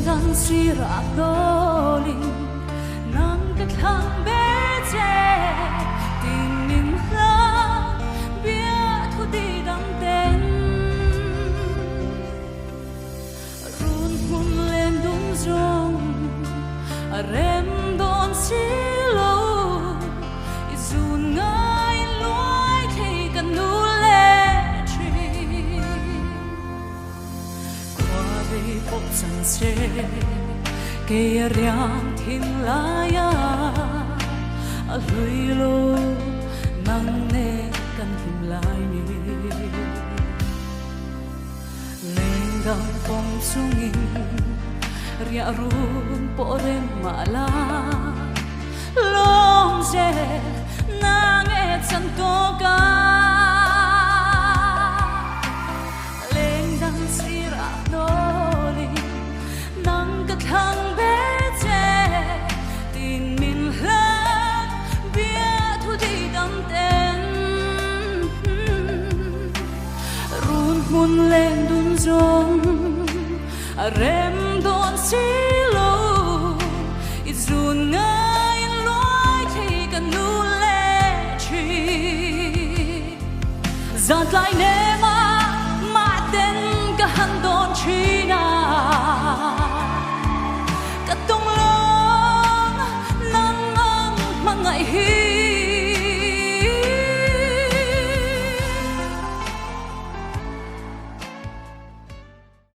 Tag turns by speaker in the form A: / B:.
A: Lengdang sirah hnawlin nang ka thlang ber che tin min hlang biathu ti dang ten. Run hmun len dum zawng a rem dawn si lo i zun ngai luai thei ka nu leh thin. Khua vei pawh chan che kei a riang thin lai a, a hlui lo nang nen kan hlim lai ni. Lengdang pawm chungin riah run pawh rem mah la, lawm zel na nge chan tawk a. Lengdang sirah hnawlin nang ka thlang ber che, tin min hlat biathu tih dam ten. Run hmun leng dun zawng a rem dawn si lo, i zun ngai in luai thei ka nu leh thin. Zan tlai nen.